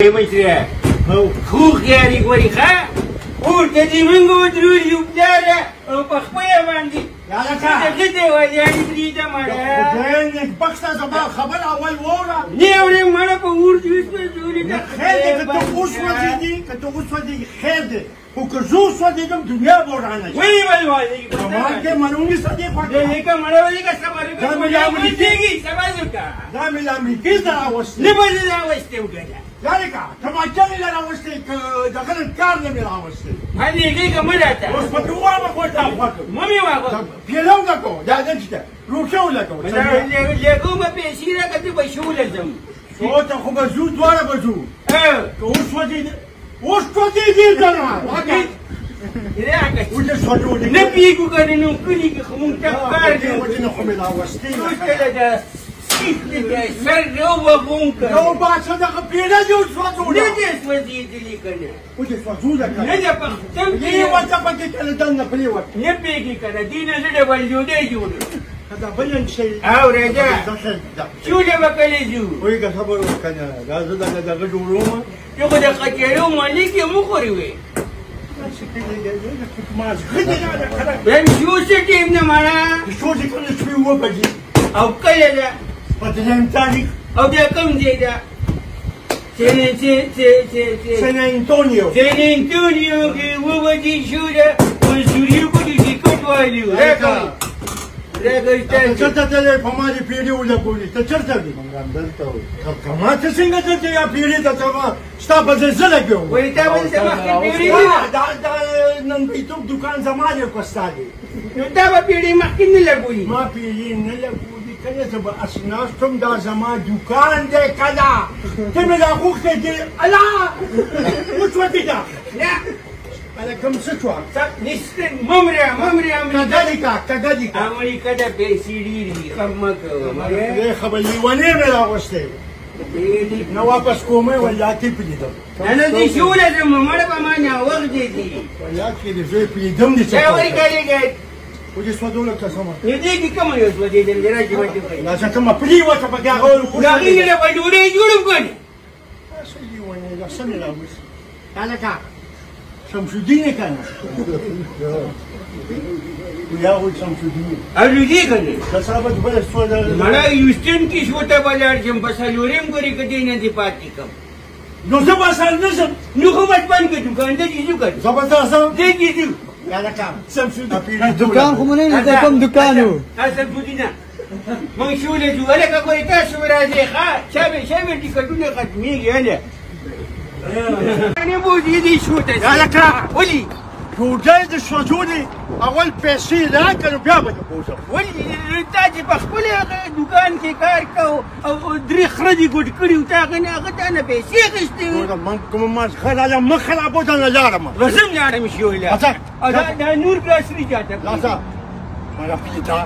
مشره خو خیالي ګوري ښه اور ته دې موږ ودرول یو پلاره او په خپله باندې غټې والیانې پرېږده مړه. خدای نېکبخته زما خبره اول واوره. نه اورې مړه، په اور دې وسوځولې. خیر دی که ته وسوځېدې، که ته وسوځېدې خیر دی، خو که زه وسوځېدم دنیا به ورانه شي. ولې ولې والي کمال کې منونی څه دی خوا کې مړه ولې که صبر دا مې له امریکې سبا وکړه. دا مې له امریکې نه راوستې. نه به زه راوستې وګڼه. یعنې که تماچه مې له راوستې که د غلط کار نه مې راوستې. هلې غېږه مه راته. اوس په دې وامه خو تا خوښه مه مې واغوه. پیله ولګوه، دا نه چې ده روټۍ ولګوه. لګومه پیسې راکړه، زه به شوله ځم. شو ته خو به ځو، دواړه به ځو. که وسوځېدې وسوځېدې که نه ودې سوځولې. نه پوهېږو که نه، نو کلي کې خو مونږ ته کار دی. ودې نه خو مې راوستې. کله دا سر ووهم که یو بادشاه دغه پیله دې وسوځوله. نه دې سوځېدلې که نه؟ ودې سوځوله که نه ده پښتون پرېوته پکې که نه دننه پرېوته. نه پوهېږي که نه، دې نه زه ډبل ډوډۍ جوړوم. دا بل شی اوره ده شوله به کله ځو؟ پوهېږه صبر وکړه نه، دا زه دغه دغه جوړوم. ته خو د قچېرو مالک یې وخورې وې. بیم شو څه ټایم نه مړه؟ شو چې کله شپې 7 بجې. او کله ده؟ په درېیم تاریخ. او بیا کوم ځای ده؟ سان انټونیو. سان انټونیو کې 7 بجې شو ده، په سوریو کې ټیکټ والیو. راکړه راکړه. چېرته تللی؟ په ما دې پیړۍ ولګولې، ته چېرته وې؟ دلته وې. که ما ته څنګه دلته یا پیړۍ ته ما ستا په ځای زه لګوم. وایي تا به دلته مخکې پیړۍ نه؟ دا نن بیتوب دکان زما دی که ستا دی؟ نو تا به پیړۍ مخکې نه لګولي؟ ما پیړۍ نه لګولي که نه، زه به اس ناست وم. دا زما دکان دی که نه؟ ته مې را غوښتی دی. الا وسوځېده. نه اله کوم څه شوه؟ نشته. ممره ممره. کږه دي که کږه دي که؟ امریکا د پیسې ډېرې دي، غم مه کوه. دې خبر لیونی مې راغوستی. نه واپس کومه والله کې پلیدم. نه نه زه شوله ځم مړه، په ما ناوخت دی. والله کې دې زوی پلیدم دې. څه ورکړې؟ ودې سوځوله قسمه. نو دې کې کومه یو سوځېدل دی؟ راشه ورته وښیه. راشه کومه پلي وته پکې هغه. د هغې نه به ډوډۍ جوړم که نه؟ څه لیونی دا څه مې راوستي؟ هلکه شمس الدین که نه؟ یا خو شمس الدین. الو دې که نه؟ کثافت بله سوځه. مړه یوسټن کې شو ته به لاړ شم په څلورم ګورې که دې نه دې پاتې کړم. نو زه به سره نه ځم. نو خو بس بند کړه دوکان، ته دې ځو که نه؟ زه به ځم. زه دې ځو. هلکه شمس الدین دکان خو مو نه دی، کوم دکان و؟ شمس الدین موږ شولې ځو. هلکه ګورې تاسو راځئ ښه، شابې شابې ټکټونه ختمېږي. هله نه بوځي دې شو ته. هلکه ولې ډوډۍ د سوځولې اول پیسې راکړه نو بیا به دې بوځم. ولې تا چې په خپل دوکان کې کار کو او درې خره دې ګوډ کړي وو، تا هغه نه هغه تا نه پیسې اخیستې وې. ګوره من کومه مسخره ده، مه خرابوه، نه لاړم. زه هم لاړم شوله. راځه. او دا نور ګراسري چاته؟ راځه مړه پیدا.